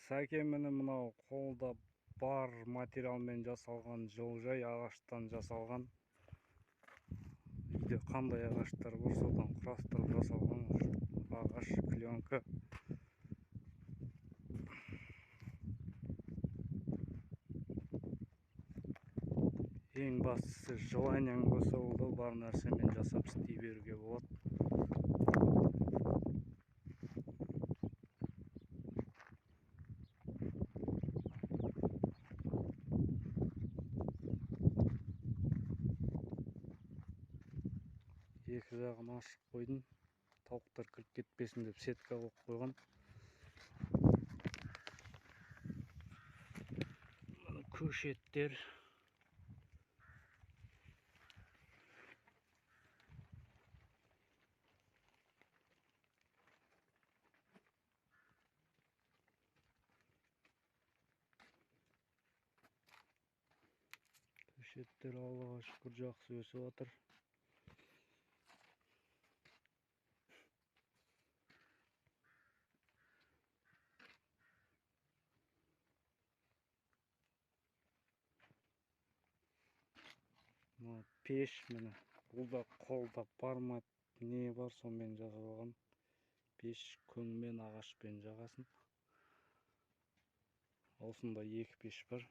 Сәке, міне мынау қолда бар материалмен жасалған жылыжай, ағаштан жасалған. Үйде қандай ағаштар бар, содан құрастырып жасалған ағаш, пленка. Ең бастысы желанияң болса, ол да бар нәрсемен жасап істей беруге болады. Екі жағын ашып қойдым, тауықтар кіріп кетпесін деп сетка қойып қойған. Мына көшеттер. Көшеттер Аллаға шүкір жақсы өсіп жатыр. Мына пеш, міне, бұл да қолда бар ма, не бар сонымен жасалған пеш, көңмен, ағашпен жағасын. Осында екі пеш бар.